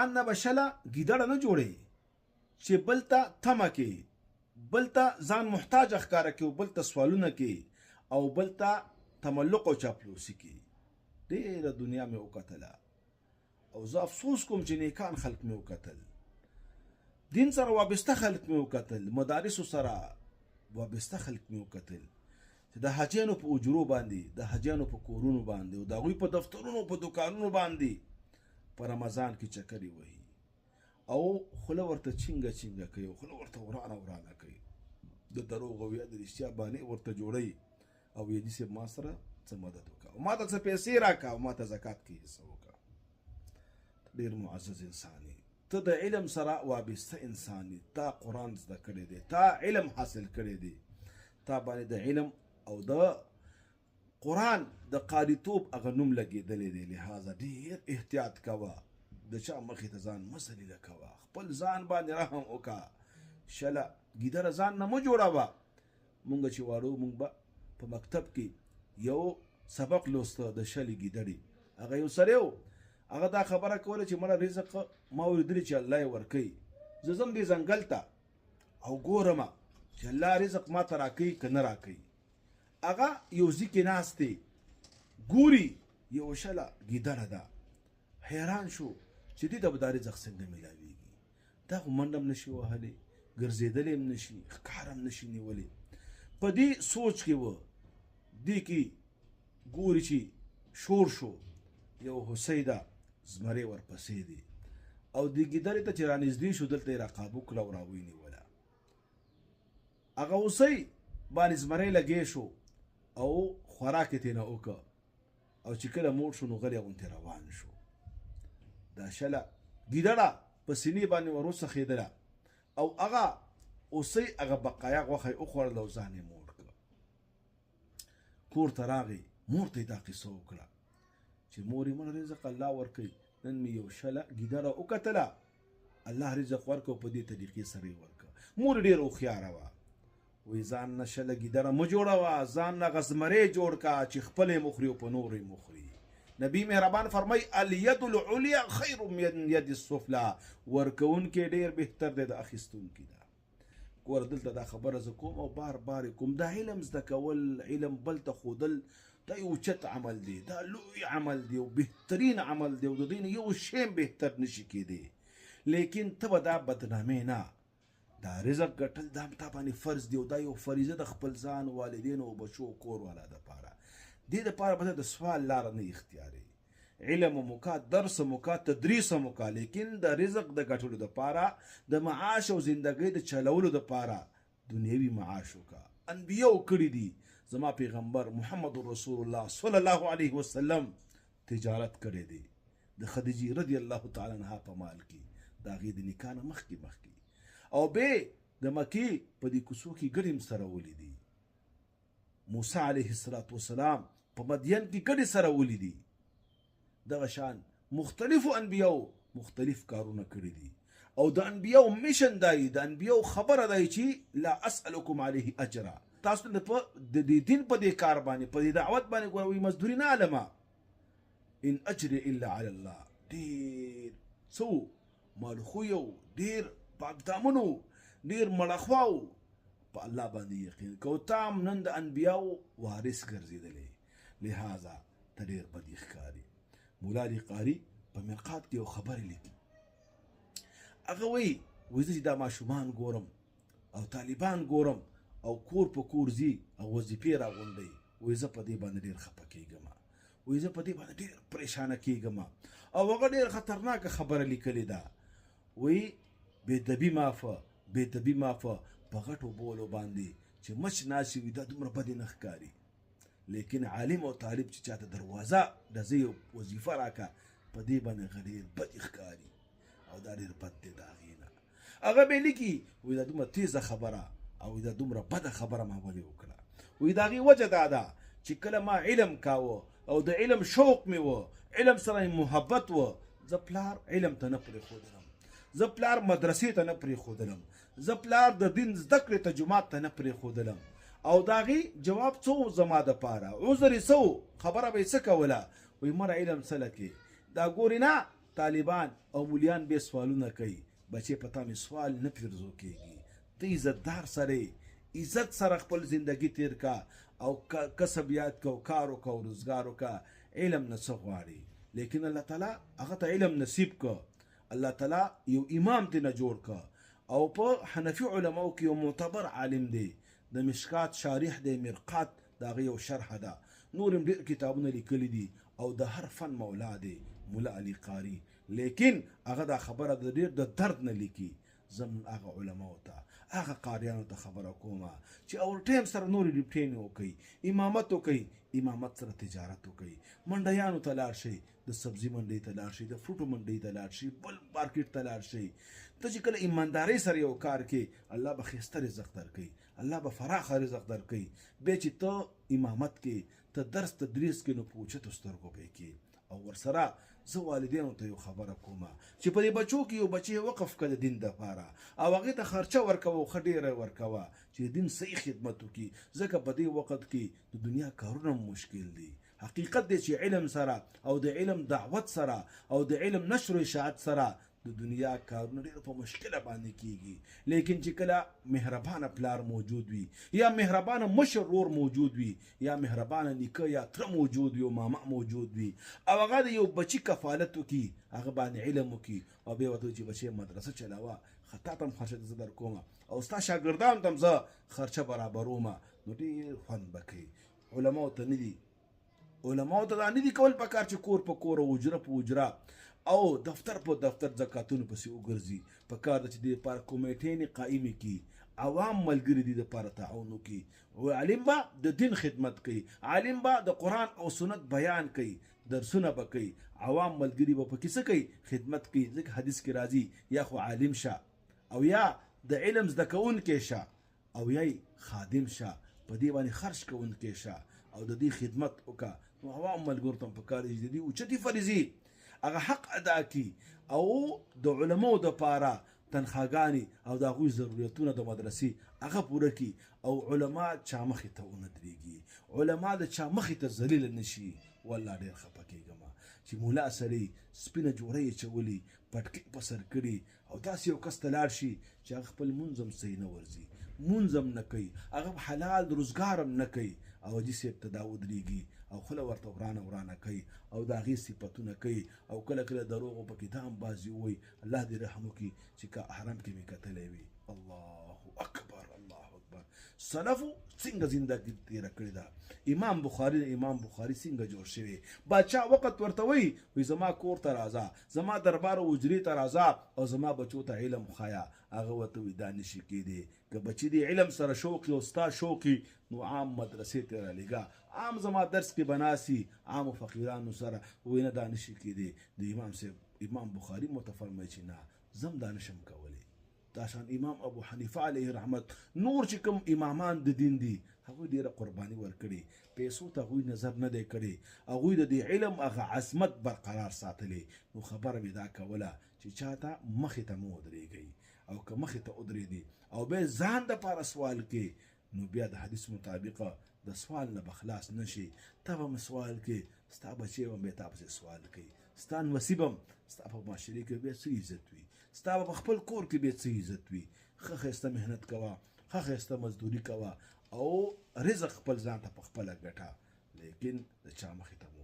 ځان نه به شله ګیدړه نه جوړې چې بل ته تمه کې، بل ته ځان محتاج ښکاره کې، او بل ته سوالونه کې، او بل ته تملق او چاپلوسي کې. ډېره دنیا مې وکتله او زه افسوس کوم چې نیکان خلک مې وکتل، دین سره وابسته خلک مې وکتل، مدارسو سره وابسته خلک مې وکتل چې د حاجیانو په اجرو باندې، د حاجیانو په کورونو باندې، او د هغوی په دفترونو په دوکانونو باندې په رمضان کې چکرې وهي او خوله ورته چینګه چینګه کوي او خوله ورته ورانه ورانه کوي، د دروغ او یا د رښتیا بانې ورته جوړوي او یې دي صاحب ما سره څه مدد وکړه او ما ته څه پیسې راکړه او ما ته زکات کې حصه وکړه. ډېر معزز انسان یې، ته د علم سره وابسته انسان یې، تا قرآن زده کړی دی، تا علم حاصل کړی دی، تا باندې د علم او د قرآن د قاریتوب هغه نوم لګېدلی دی. لهذا ډېر احتیاط کوه، د چا مخې ته ځان مه ذلیله کوه، خپل ځان باندې رحم وکړه، شله ګیدړه ځان نه مه جوړوه. مونږ چې واړو مونږ به په مکتب کې یو سبق لوسته د شلې ګیدړې، هغه یو سړی و، هغه دا خبره کوله چې مړه رزق ما اورېدلی چې الله یې ورکوي، زه ځم دې ځنګل ته او ګورم چې الله رزق ما ته راکوي که نه راکوي. هغه یو ځي کې ناست دی، ګوري یو شله ګیدړه ده، حیران شو چې دې ته به دا رزق څنګه میلاویږي، دا خو منډه هم نشي وهلی، ګرځېدلی هم نشي، ښکار هم نشي نیولی. په دې سوچ کې و، دې کې ګوري چې شور شو، یو هوسۍ ده، زمری ورپسې دی، او دې ګیدړې ته چې رانږدې شو دلته یې راقابو کړه او راویې نیوله. هغه هوسۍ باندې زمری لګې شو او خوراک یې ترېنه وکړ، او چې کله موړ شو نو غلی غوندې روان شو. دا شله ګیدړه په سینې باندې ور وڅخېدله او هغه هوسۍ هغه بقایا غوښه یې وخوړله او ځان یې موړ کړ. کور ته راغی، مور ته یې دا قصه وکړه چې مور یې مړه رزق الله ورکوي، نن مې یو شله ګیدړه وکتله، الله رزق ورکړ په دې طریقې سره یې ورکړ. مور یې ډېره هوښیاره وه، وایي ځان نه شله ګیدړه مه جوړوه، ځان نه غزمری جوړ کا چې خپله یې مخوري او په نورو یې مخوري. نبی مهربان فرمایي الید العلیا خیر من ید السفلی، ورکوونکی ډېر بهتر دی د اخیستونکي ده. ګوره دلته دا خبره زه کوم او بار بار یې کوم، دا علم زده کول، علم بل ته ښودل، دا یو اوچت عمل دی، دا لوی عمل دی او بهترین عمل دی او د دې نه یو شی هم بهتر نشي کېدی. لیکن ته به دا بدنامې نه، دا رزق ګټل دا هم تا باندې فرض دی او دا یو فریضه د خپل ځان، والدینو او بچو او کور والا دپاره. دې دپاره به د سوال لاره نه اختیارې، علم مو کا، درس مو کا، تدریس مو کا، لیکن د رزق د ګټلو دپاره، د معاش او زندګۍ د چلولو دپاره دنیوي معاش وکا. انبیاو کړي دي، زما پیغمبر محمد رسول الله صلی الله علیه وسلم تجارت کړی دی د خدیجې رضی الله تعالی عنها په مال کې، د هغې د نکاح نه مخکې مخکې، او بې د مکې په دې کوڅو کې ګډې هم سره ولیدي. موسی علیه الصلاة والسلام په مدین کې ګډې سره ولیدي. دغه شان مختلفو انبیاو مختلف کارونه کړي دي، او د انبیاو mission دی، د انبیاو خبره دی چې لا اسألکم علیه اجرا، تاسو د دې دین په دې کار باندې، په دې دعوت باندې ګوره وایي مزدوري نه علمه، ان اجري الا علی الله. ډېر څه وو، مالخوی وو، ډېر پاکدامن وو، ډېر مړخوا وو، په الله باندې یقین کو، تا هم نن د انبیاو وارث ګرځېدلی، لهذا ته ډېر بدې ښکاري. مولا علي قاري په مرقات کې یو خبرې لیکي، هغه وایي، وایي زه چې دا ماشومان ګورم او طالبان ګورم او کور په کور ځي او وظیفې راغونډوي، وایي زه په دې باندې ډېر خفه کېږم، وایي زه په دې باندې ډېر پریشانه کېږم. او هغه ډېر خطرناکه خبره لیکلې ده، وایي بې دبي معافه، بې دبي معافه، په غټو بولو باندې چې مچ ناسې وي دا دومره بدې نه ښکاري، لیکن عالم او طالب چې چاته دروازه ډزې او وظیفه راکه په دې باندې هغه ډېر بدې ښکاري او دا ډېر بد دی د هغې نه. هغه به لیکي وایي دا دومره تیزه خبره او دا دومره بده خبره ما ولې وکړه؟ وایي د هغې وجه دا ده چې کله ما علم کاوه او د علم شوق مې و، علم سره مې محبت و، زه پلار علم ته نه پرېښودلم، زه پلار مدرسې ته نه پرېښودلم، زه پلار د دین زده کړې ته جومات ته نه پرېښودلم. او د هغې جواب څه و زما دپاره، عذر یې څه و، خبره به یې څه کوله؟ وایي مړه علم څه لکې، دا ګورې نه طالبان او مولیان به سوالونه کوي. بچې په تا مې سوال نه پیرزو کېږي. ته عزتدار سره عزت سره خپل زندگی تیر کا او کسب یاد کا او کار وکړه او روزګار وکړه. علم نه څه غواړي، لیکن الله تعالی هغه ته علم نصیب که. الله تعالی یو امام ته نه جوړ که او په حنفي علماو کې یو معتبر عالم دی، د مشکات شارح دی، مرقات د هغه یو شرح ده، نور هم ډېر کتابونه لیکلي دي او د هر فن مولا دی مولا علي قاري. لیکن هغه دا خبره د ډېر د درد نه لیکي. زم هغه علماو ته هغه قاریانو ته خبره کومه چې اور ټایم سره نورې ډیوټۍ وکړي، امامت وکړي، امامت سره تجارت وکړي، منډیانو ته لاړ شئ، د سبزي منډۍ ته لاړ شئ، د فروټو منډۍ ته لاړ شئ، بل مارکیټ ته لاړ شئ. ته چې کله ایماندارۍ سره یو کار کې، الله به ښایسته رزق درکوي، الله به فراخه رزق درکوي. بیا چې ته امامت کې، ته درس تدریس کې، نو په اوچتو سترګو به یې کې. او ورسره زه والدینو ته یو خبره کومه چې په دې بچو کې یو بچی وقف کړه د دین دپاره او هغې ته خرچه ورکوه او ښه ډېره ورکوه چې د دین صحیح خدمت وکړي، ځکه په دې وخت کې د دنیا کارونه هم مشکل دي. حقیقت دی چې علم سره او د علم دعوت سره او د علم نشر و اشاعت سره د دنیا کارونه ډېر په مشکله باندې کیږي. لیکن چې کله مهربانه پلار موجود وي، یا مهربانه مشر ورور موجود وي، یا مهربانه نیکه یا تره موجود وي او ماما موجود وي، او هغه د یو بچي کفالت وکړي، هغه باندې علم وکړي او بیا ورته وایي چې بچی مدرسه چلاوه، خطا ته هم خرچه زه در کومه او ستا شاګردانو ته هم زه خرچه برابرومه، نو ډېر خوند به کوي. علماو ته نه دي، علماو ته دا نه دي کول پکار چې کور په کور او حجره په حجره او دفتر په دفتر زکاتونو پسې وګرځي. پکار ده چې دې لپاره کمیټې قایمې کړي، عوام ملګري دې لپاره تعاون وکړي. او عالم به د دین خدمت کوي، عالم به د قرآن او سنت بیان کوي، درسونه به کوي، عوام ملګري به پکې څه کوي؟ خدمت کوي. ځکه حدیث کې راځي یا خو عالم شه او یا د علم زده کوونکی شه او یا خادم شه، په دې باندې خرج کوونکی شه او د دې خدمت وکړه. نو عوام ملګرو ته هم پکار دي چې د دې اوچتې فریضې هغه حق ادا کړي او د علماو دپاره تنخواګانې او د هغوی ضرورتونه د مدرسې هغه پوره کړي او علما چا مخې ته ونه درېږي، علما د چا مخې ته ذلیله نه شي. والله ډېر خفه کېږم چې مولا سړی سپینه جوړه یې چولي، پټکۍ په سر کړي او داسې یو کس ته لاړ شي چې هغه خپل مونځ هم صحیح نه ورځي، مونځ هم نه کوي، هغه حلال روزګار هم نه کوي او حاجي صاحب ته دا ودرېږي او خوله ورته ورانه ورانه کوي او د هغې صفتونه کوي او کله کله دروغو پکې دا هم بعضې ووایي. الله دې رحم وکړي چې که حرم کې مې کتلی وي. الله اکبر، الله اکبر. سلفو څنګه زندګي تېره کړې ده؟ امام بخاري د امام بخاري څنګه جوړ شوی؟ باچا وخت ورته وایي، وایي زما کور ته راځه، زما دربار او حجرې ته راځه او زما بچو ته علم ښیه. هغه ورته وایي دا نشي کېدی، که بچی دې علم سره شوق او ستا شوق نو عام مدرسې ته رالیږه، عام زما درس کې به ناست عامو فقیرانو سره. وایي نه دا نشي کېدی. د امام صاحب امام بخاري مو ته فرمایي چې نه، زه هم دا نشم کولی. دا شان امام ابو حنیفه علیه رحمت نور چې کوم امامان د دین دي هغوی ډېره قرباني ورکړې، پیسو ته هغوی نظر نه دی کړی، هغوی د دې علم هغه عظمت برقرار ساتلی. نو خبره مې دا کوله چې چا ته مخې ته مه ودرېږئ، او که مخې ته ودرېدې او بیا ځان دپاره سوال کې، نو بیا د حدیث مطابق د سوال نه به خلاص نه شي. ته به هم سوال کې، ستا بچی به هم بیا تا پسې سوال کوي، ستا نوسي به هم ستا په معاشرې کې بیا څه عزت وي، ستا به په خپل کور کې بیا څه عزت وي. ښه ښایسته محنت کوه، ښه ښایسته مزدوري کوه او رزق خپل ځان ته په خپله ګټه، لیکن د چا مخې ته مه